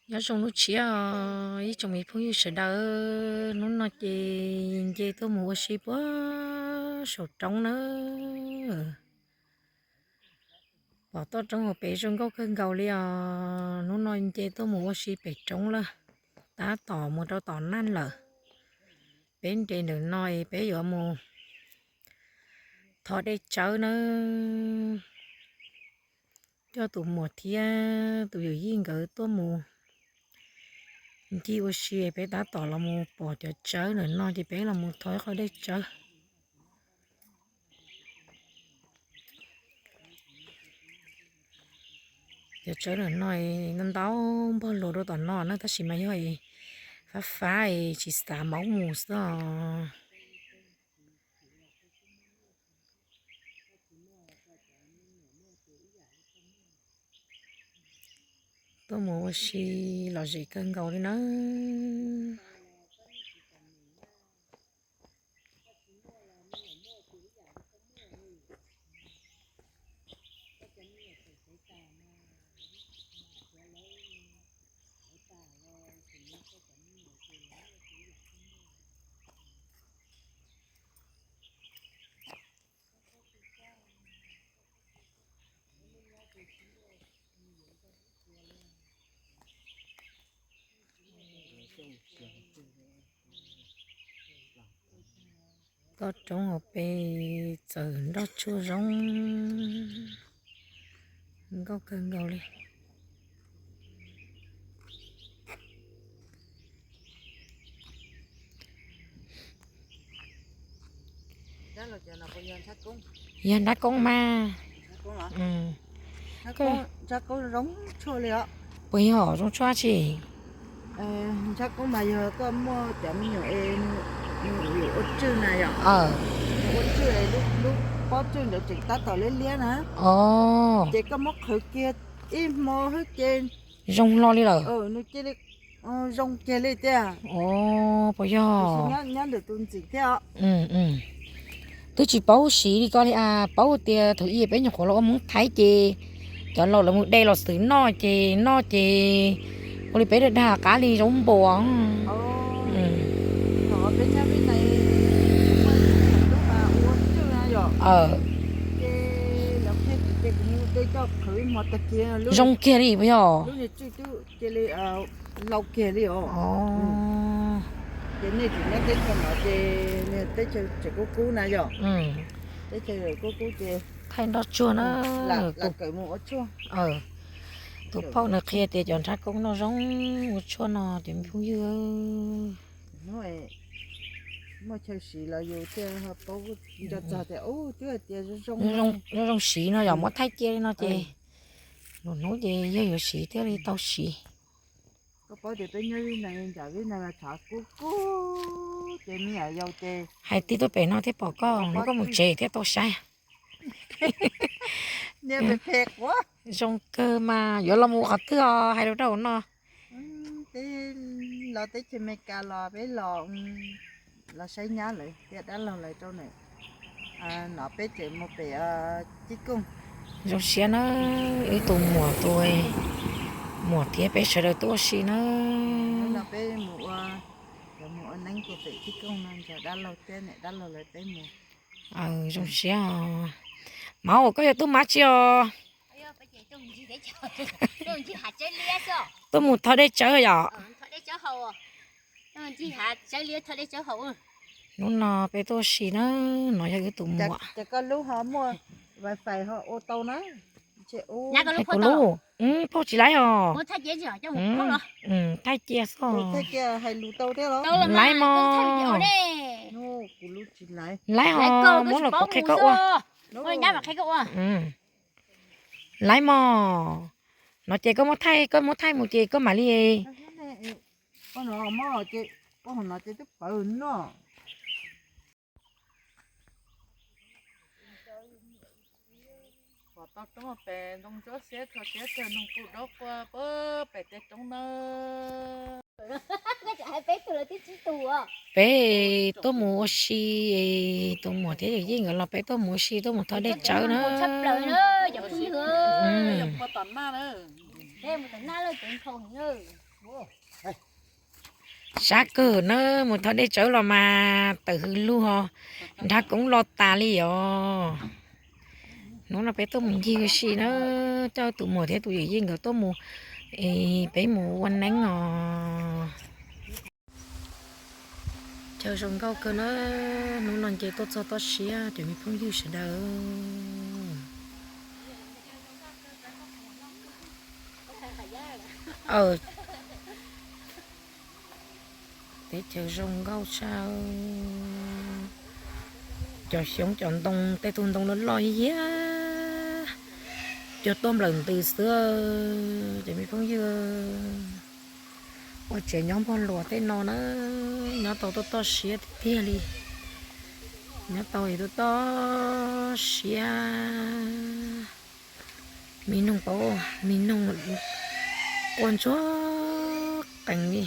Nyob zoo hnub tshiab os ib tsoom me phooj ywg sawv daws, hnub no ces nce tuaj mus ua si puag saum roob na. Pom toj roob hauv pes zoo nkauj kawg nkaus li os. Hnub no nce tuaj mus ua si pem roob lawm, tab tom mus rau tom naj lawm. Peb nres ntawm no es peb yuav mus thov dej tsawb nawb. Coj tus muam thiab tus yawm yij nkawd tuaj mus ncig ua si, peb tab tom los mus pom cov tsawb ntawm no ces peb los mus thov ib qho dej tsawb. Cov tsawb ntawm no ntau ntau npog luas rau tom no na, tab sis mas yog fab fab es tsis xav maub mus xwb os. Tuaj mus ua si lom zem kawg nkaus li nawb. Toj roob hauv pes txawm nroj tsuag zoo nkauj kawg nkaus li. Yog nrab koob mas. Puas yog zoo tshuaj li os? Nrab koob mas yog koj muaj cov me nyuam es nws yuav ua tswj na yom. Ua tswj, lub pob tswj ntawd tseem tab tom liab liab na. Ces koj muab qhwv kiag ib hmo xwb ces zoo hlo li lawm. Nws cia li zoo kiag li tiag. Puas yog? Nyob ntawm tus ntxim thiab. Twb tsis paub siv li koj li a, paub tias thaum ub peb nyuam qhuav los ua Hmoob Thaib ces cov laus lawv mus de los xwb noj ces noj ces ua li peb dag dag qab li zaub npua. Zoo kiag li puas yog? Lau kiag li os. Ces nej tseem nyob teb chaws no ces teb chaws tseem kub kub na yom. Teb chaws kub kub ces thaij nroj tsuag na. Lam kawm mus ua tshuaj. Tus phauj nws qhia tias cov nrab koob noj zoo ua tshuaj no cov me phooj ywg. Hnub muaj chaw siv los yus thiaj paub nco txog tias ub twb hais tias zoo zoo siv no yog muab thaij cia li no ces lwm hnub ces yog yuav siv thiaj li tau siv. Koj paub tias peb nyob Vib Nais, nram Vib Nais mas tshav kub kub ces me nyuam yaus ces hais tias tuaj pem no thiaj pom koj, hnub koj mus tsev thiaj tau saib. Zoo kawg mas yuav los mus qhov twg os, hais lus rau hauv no. Peb los teb chaws Amelikas los peb los, los saib nyab lawv thiab dab laug lawv rau na. No peb tseem mus pem Cib Kooj. Zoo siab na, ib tus muam tus muam thiab peb sawv daws tuaj ua si na. No peb mus ua, mus ua neeb pem Cib Kooj no nrog dab laug thiab niam dab laug lawv peb mus. Zoo siab. Mab, koj yog tub mab tsi os? Tuaj mus thov dej tsawb yom? Hnub no peb tuaj ua si na, no yog wb tus muam. Ces koj lub ho muaj wifi ho ua tau na. Kuv lub, phauj tsis laib os. Thaij cia xwb. Laib mog. Laib os, muab los kuv qhia koj ua. Laib mog. No ces koj muab thaij, koj muab thaij mus ces koj mam li. Pom toj roob pem ntoo ntsuab xiab rho siab kawg, noog kuj dob quaj puag pem tej roob na. Peb tuaj mus ua si, tus muam thiab yawm yij nkawd los peb tuaj mus ua si, tuaj mus thov dej tsawb na. Ua tom naj na. Sab kawg na, mus thov dej tsawb los mas tawm hws lug ho, nrhav koob lo tas li os. Hnub no peb tuaj mus ncig ua si na, coj tus muam thiab tus yawm yij nkawd tuaj mus, peb mus ua neeb os. Chaw zoo nkauj kawg na, hnub no nce tuaj txog toj siab cov me phooj ywg sawv daws. Teb chaws zoo nkauj tshaj, cov xyoob cov ntoo, tej tug ntoo loj loj yag, cog tuaj nplawm ntws xwb. Cov me phooj ywg, ua tsev nyob npog luas tej no na, nyob tau tuaj toj siab tiag tiag li. Nyob tau es tuaj toj siab. Me noog pauv, me noog quaj ntsuag qees li.